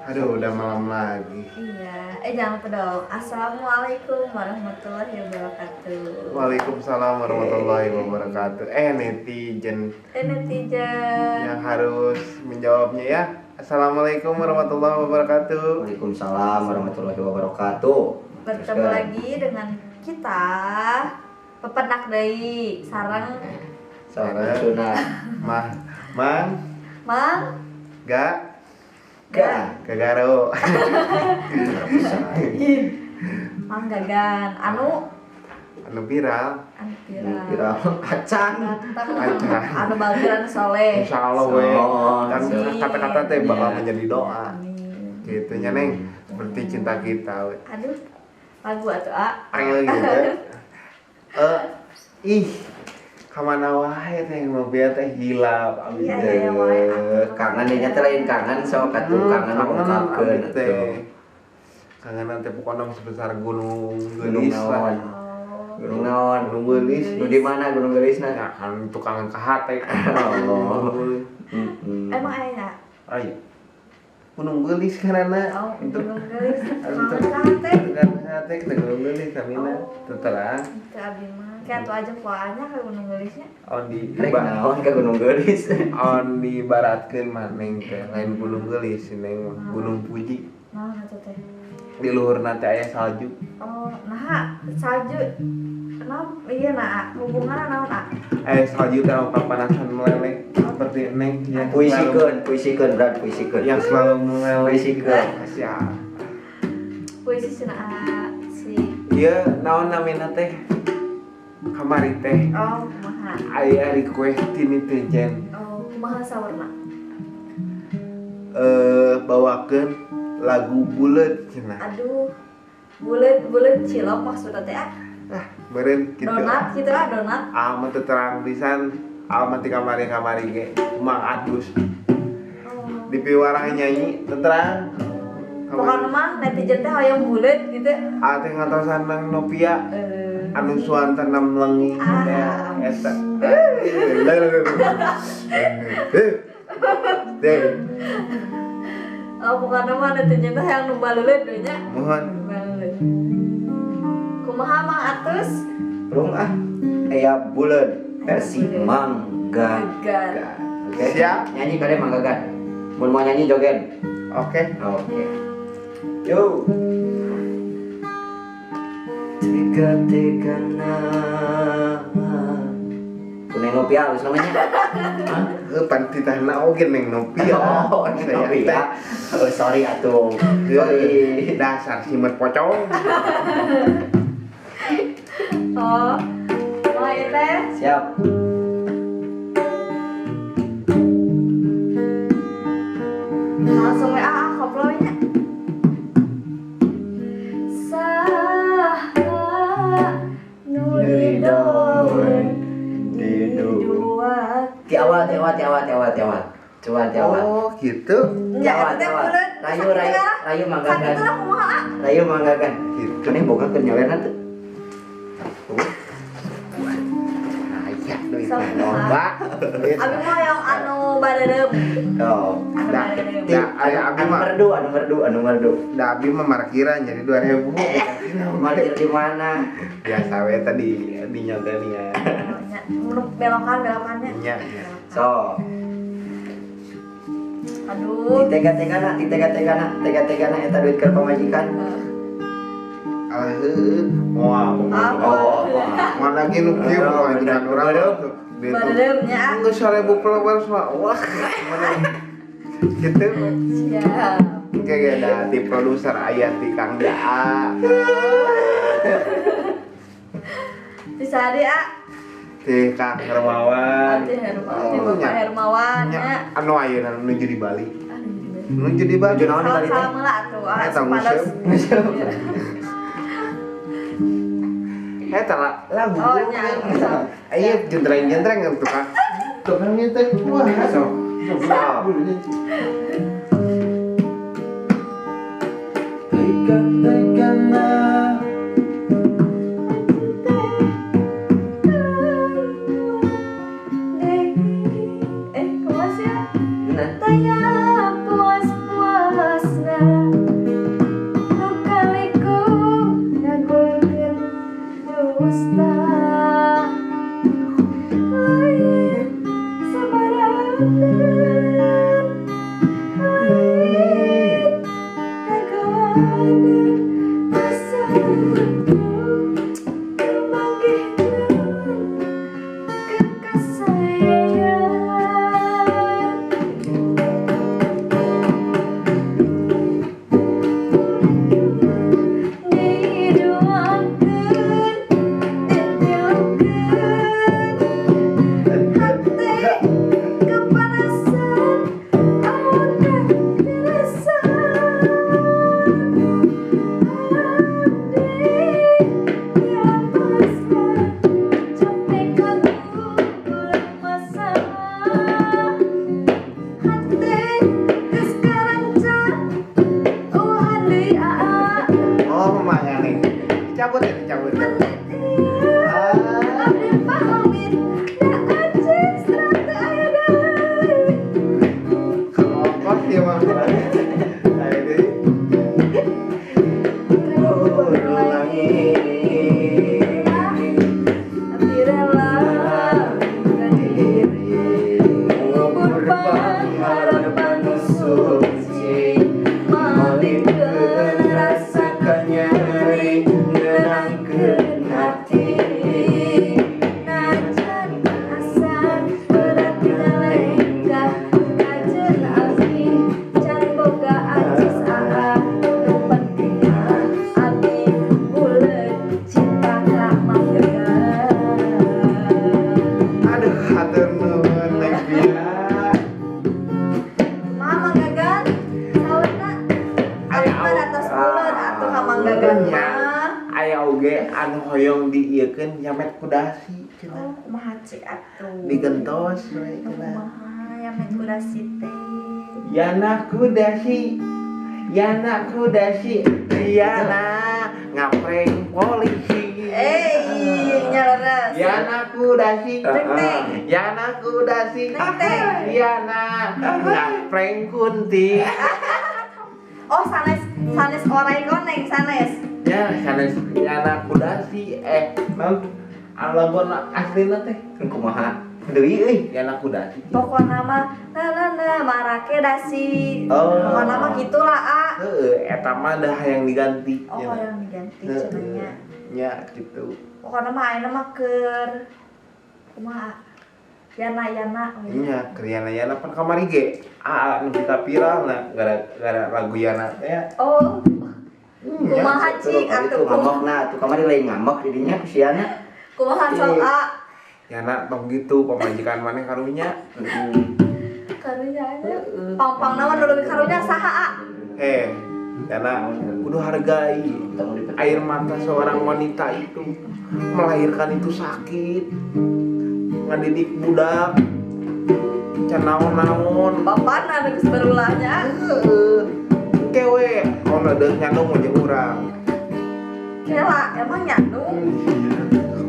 Aduh, udah malam lagi. Iya, jangan lupa dong. Assalamualaikum warahmatullahi wabarakatuh. Waalaikumsalam warahmatullahi wabarakatuh. Netizen. Netizen yang harus menjawabnya ya. Assalamualaikum warahmatullahi wabarakatuh. Waalaikumsalam warahmatullahi wabarakatuh. Bertemu lagi dengan kita pepenak deui sareng sareng Suna Mah Mang Mang Ga Ga Gagaro. Mang Gagan anu anu viral, anu viral, viral acan acan anu bager anu soleh. Insyaallah we. Dan kata-kata teh bakal menjadi doa. Amin. Gitu nya Neng, seperti cinta kita we. Aduh, lagu atuh a. Angel gitu. Ih, kamana wae teh ngopi teh hilap abi teh. Kangen nya teh lain kangen sok atuh kangen ungkapkeun teh. Kangen teh pokona sebesar Gunung Geulis lah. Gunung naon? Gunung Geulis. Nu di mana Gunung Geulisna? Ya kan tukang ka hate. Oh. Emang aya? Aya. Gunung Geulis karena oh, Gunung Geulis. Kangen ka hate. Kangen hate ke Gunung Geulis samina teu terang. Teu abi mah. Kayak atuh aja poanya ke Gunung Geulisnya. On di naon ke Gunung Geulis. On diibaratkeun mah Neng teh lain Gunung Geulis Neng mah Gunung Puji. Naon atuh teh? Di luhurna teh aya salju. Oh, nah salju. Kenapa? Iya nah, hubunganna naon ah? Salju teh papanasan meleleh seperti Neng yang puisikeun, puisikeun Brad, puisikeun. Yang selalu meleleh. Puisikeun. Siap. Puisi cenah si. Ieu naon namina teh? Kamari teh. Oh, kumaha? Aya request ti netizen. Oh, kumaha saurna? Bawakeun lagu buleud cenah. Aduh. Buleud cilok maksudna teh ah. Ah, meureun kitu. Donat kitu ah, donat. Ah, mah teu terang pisan. Ah, mah ti kamari-kamari ge Mang Adus. Oh. Di piwarang nyanyi teu terang. Pokona mah netizen teh hoyong buleud gitu. Ah, teh ngatosan nang Novia. Anu suanten melengi teh eta. Teh. Oh, pokona mah netizen teh hayang nu baluleud we nya. Mohon. Baluleud. Kumaha Mang Atus? Rung ah, aya buleud versi Mang Gagan. Oke. Siap. Nyanyi kade Mang Gagan. Mun mau nyanyi joget. Oke. Oke. Yo. Tega-tega na. Neng Novia halus namanya. Hah? Pan titahna oge Neng Novia. Oh, Neng Novia. Oh, sorry atuh. Sorry. Dasar simet pocong. Oh, mau ieu teh? Siap. Langsung we ah koplo nya. Saha nu didoeun di dua. Ti awal, ti awal, ti awal, ti awal, ti awal. Coba ti awal. Oh, gitu. Ti awal, ti awal. Rayu, rayu, rayu Mang Gagan. Rayu Mang Gagan. Gitu. Maneh boga keur nyawerna teu? Aya duit loba. Abi mah yang anu bareureup. Oh, da, aya abi mah merdu, anu merdu, anu merdu. Da abi mah markiran jadi 2000. Markir di mana? Biasa we tadi di nyogania. Belokan-belokannya. Nya. So. Aduh. Ditega-tegana, ditega-tegana, tega-tegana eta duit keur pamajikan. Alah heueuh, moal. Oh, moal lagi nu kieu pamajikan urang tuh. Bareum nya. Geus 1000 followers mah. Wah, mana gitu. Siap. Oke, da ti produser aya ti Kang Daa. Ti sari a? Ti Kang Hermawan. Ti Hermawan, ti Bapak Hermawan nya. Anu ayeuna nuju di Bali. Nuju di Bali. Nuju naon di Bali teh? Salam heula atuh. Eta museum. Eta lagu. Oh nya. Aya jentreng-jentreng kan tukang. Tukangnya teh wah sok. Sok. Tega-tegana. Kumaha sih? Taya puas-puasna. Cabut ya, cabut. Abdi pamit da acis ratu aya deui. Kos ya mah. Ayo deui. Abdi rela diri ngubur pangharapan nu suci malikeun rasa kanyeri nenangkeun hati najan asa berat ngalengkah kajeun abdi can boga acis aa nu penting mah abdi buleud cinta ka Mang Gagan. Aduh, hatur nuhun Neng Via. Kumaha Mang Gagan? Saurna abdi mah atas buleud atuh ka Mang Gagan mah. Aya oge anu hoyong diieukeun nyamet kudasi cenah. Oh, kumaha cik atuh. Digentos we cenah. Kumaha nyamet kudasi teh. Yana kudasi, Yana kudasi, Yana ngapreng polisi. Eh, nya leres. Yana kudasi, Teng teng. Yana kudasi, Teng teng. Yana ngapreng kunti. Oh, sanes sanes orai koneng sanes. Ya, sanes Yana kudasi, non lagu aslina teh Kumaha? Deui euy. Yana kudasi. Pokona mah na na na marake dasi. Oh. Pokona mah gitulah a. Heeh, eta mah dah yang diganti. Oh, yang diganti cenah nya. Nya gitu. Pokona mah ayeuna mah keur kumaha? Yana yana. Nya, keur Yana Yana pan kamari ge. Aa nu kita viral na gara-gara lagu Yana teh. Oh, Nya. kumaha cik atuh Ngambekna atuh kamari lain ngambek di dinya ku si Yana. Kumaha sok a? Yana tong gitu pamajikan maneh karunya. Karunya aja. Pang-pang nama nu leuwih karunya saha a? Eh, Yana kudu hargai air mata seorang wanita itu. Melahirkan itu sakit. Ngadidik budak. Can naon-naon. Bapana nu geus berulahnya. Heeh. Kewe, ono deuk nyandung jeung urang. Kela, emang nyandung?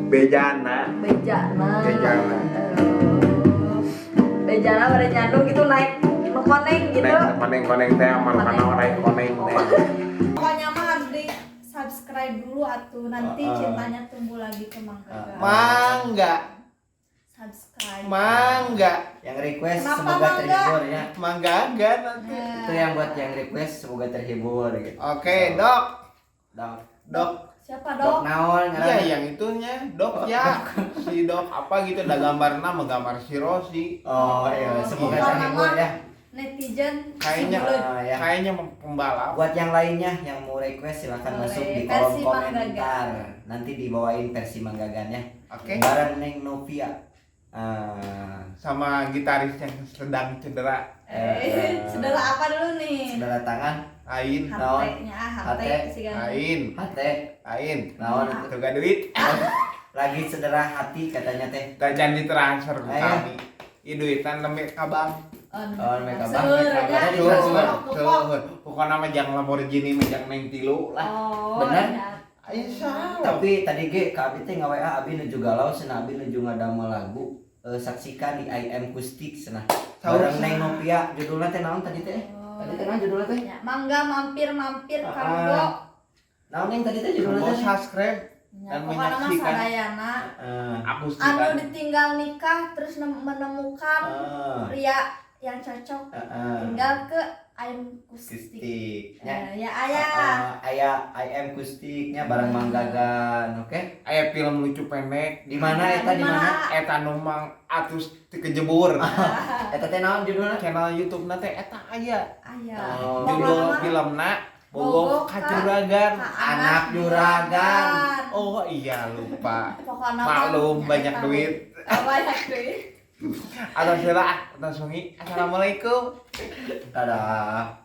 Bejana. Bejana. Bejana. Bejana pada nyandung gitu naik nu koneng gitu. Naik koneng-koneng teh marukana orai koneng teh. Pokoknya mah harus di subscribe dulu atuh nanti cintanya tumbuh lagi ke Mang Gagan. Mangga, Subscribe. mangga, Yang request Kenapa, semoga Mangga? terhibur ya. mangga enggak nanti. Itu yang buat yang request semoga terhibur gitu. Oke, Dok. Dok. Dok. Siapa Dok dok? naon Iya, ngaranna? yang itunya, Dok ya. Si Dok apa gitu ada gambarna menggambar si Rosi. Oh iya, semoga Pokoknya terhibur mah ya. Netizen Kayaknya buleud. Ah, ya. kayaknya pembalap. Buat yang lainnya yang mau request silahkan Boleh. masuk di kolom Versi Mang komentar. Nanti dibawain versi Mang Gagan ya. Oke. Bareng Neng Novia. Ah, Sama gitaris yang sedang cedera. Cedera apa dulu nih? Cedera tangan, Lain, HT-nya, HT HT. sih kan. lain, HT, lain. naon itu? Tuh gak duit. Lagi cedera hati katanya teh. Tak ditransfer ke Ayo. kami. Ih duitan nembe ka bank. Oh, nembe ka bank. Seueur aja. Seueur. Seueur. Pokokna mah jang Lamborghini mah jang neng tilu lah. Oh, Bener? iya. Ayo salah. Tapi tadi ge ka abi teh nga-WA abi nuju galau cenah abi nuju ngadamel lagu saksikan di I Am Kustik cenah. Bareng Neng Novia judulnya teh naon tadi teh? Tadi teh naon judulnya teh? Ya, mangga mampir-mampir Ah. kanggo. Naon yang tadi teh judulnya Mau teh? subscribe Ya, dan pokoknya mah menyaksikan. sadayana Aku anu ditinggal nikah terus menemukan pria yang cocok tinggal ke I'm Kustik. Kustik. Nya. Ya ayah. Aya I Am Kustiknya bareng Mang Gagan, oke? Aya film lucu pendek. Di mana eta di mana? Eta nu Mang Atus teu kejebur. Eta teh naon judulna? Channel YouTube na teh eta aya. Ayah. Oh. Judul filmna Bogo Bogo ka Juragan. Anak Juragan. Oh iya lupa. Pokoknya mah Maklum banyak eta. duit. Oh, banyak duit. Atau sila, atau sungi. Assalamualaikum. Dadah.